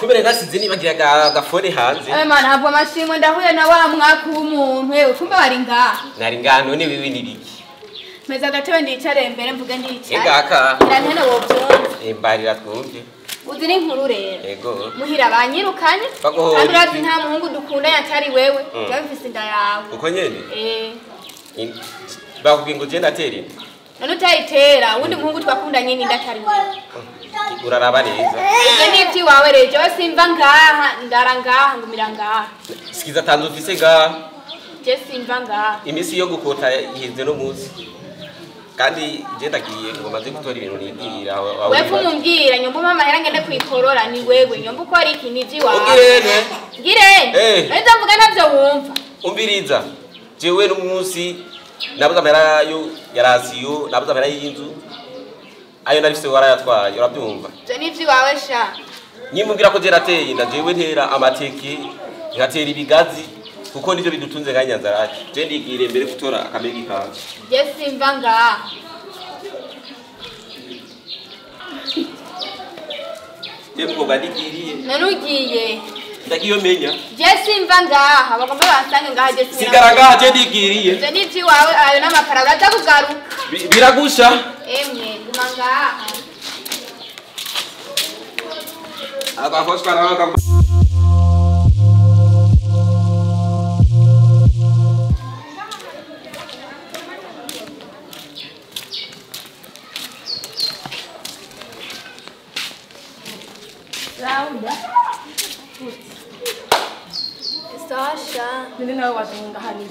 Kubera nasize nibagira gafone hanze. Eh mana habwa amashimwe ndahuye na wa mwaka w'umuntu wewe kumbe wari ngaha. Nari ngaha none wewe ni biki? Meza gatebe ndicare mbere mvuge ndicare. Egaka. Irantene wovyumva. Imbarira twumve. Uzi ni nkuru rero. Ego. Muhira banyirukanye. Kandi urazi nta muhungu dukunda yatari wewe. Ndabifise inda yawe. Uko nyene? Eh. Bakubwiye ngo je ndatera inda. None utayitera uwundi muhungu twakundanye ni ndatari wewe. Uraraba neza. Ibyo ni iby'iwawe rero jewe simva ngaha ndara ngaha ngumira ngaha. Sikiza tanzu ufise ngaha. Je simva ngaha. Imisi yo gukota iheze no munsi. Kandi je ndagiye ngo maze gutora ibintu nibwira. Wewe umumbwira nyumba mama hera ngende kwikorora ni wewe nyumba ukora iki ni iby'iwawe. Ugirene. Ngirene. None mvuga navyo wumva. Umviriza. Jewe n'umunsi nabuze amahera yo yarasiyo nabuze amahera y'inzu. Ayo narifise warayatwaye urabyumva. Je ni iby'iwawe sha. Nyimumbwira ko je nateye inda jewe ntera amateke ngatera ibigazi kuko nivyo bidutunze nka Nyanzarake. Je ndigire mbere gutora akamegi kanje. Je simva ngaha. Je mukobwa ndigiriye. None ugiye. Ndagiyo menya. Je simva ngaha bagomba bansange ngaha je simva. Sigara ngaha je ndigiriye. Je ni iby'iwawe ayo n'amakara uraza kugaruka. Biragusha. Emwe guma ngaha. Abahoshwa nawe. Laura. Sasha. Nini nawe wazunga hani.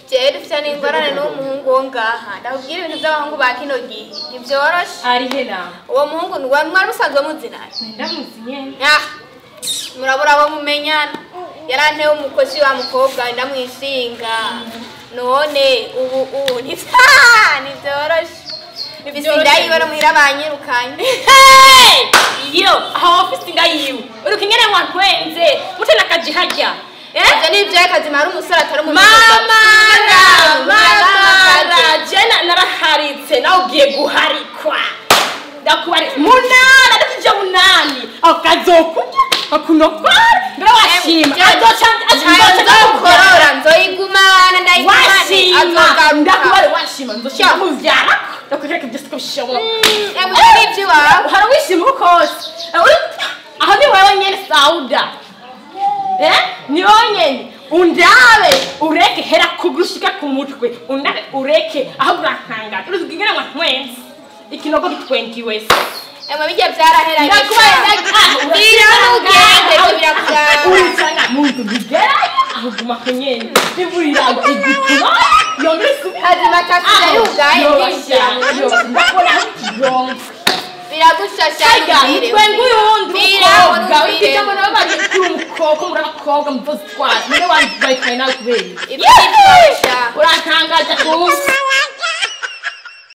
Je dufite n'ingorane n'umuhungu wo ngaha. Ndakubwira ibintu by'abahungu ba kino gihe. Ntibyoroshe. Ari he nawe? Uwo muhungu ni mwari musanzwe muzinanye. Ndamuzi nyene. Ah. Murabura abo mumenyana. Yarantewe umukozi wa mukobwa ndamwishinga. None ubu ntibyoroshe. Mfise inda yiwe no muhira banyirukanye. Hey! Yo, aho ofisi inda yiwe. Uruka ingene wantwenze, mutena akajihajya. Ivyo ni ivyo kazima ari umusore atari umuntu. Mama, mama, jena naraharitse nawe ugiye guharikwa. Ndakubari munana ndakije munani. Akazokurya akunokora mbere washima. Azoca azokorora nzoyigumana ndayigumane azogaruka. Ndakubari washima nzoshira muvyara. Ndakwereka ibyo siko bishobora. Emwe ni iby'iwawe. Hari wishima ukose. Aho ni wewe nyene Sauda. Ni wewe nyene. Undabe ureke hera kugushika ku mutwe. Undabe ureke aho urankanga. Uruzi ingene wantwenze. Ikinogo gitwengi wese. Emwe bijya byarahera. Ndakubaye ndira n'ugende birakubyara. Urisanga muntu bigerayo aho guma kunyene. Imvura iragwa igituma yongera isubira. Hazima tasira yugaye ndinjira. Ndakubona aho ikiyonga. Biragushasha nubwire. Nitwenga uyundi mukobwa. Wikijambo nawe bari kuri umukobwa muri abakobwa muvuze twara. Niwe wanditwaye nawe kubera. Ibyo ni iby'iwawe sha. Urantangaje kuba.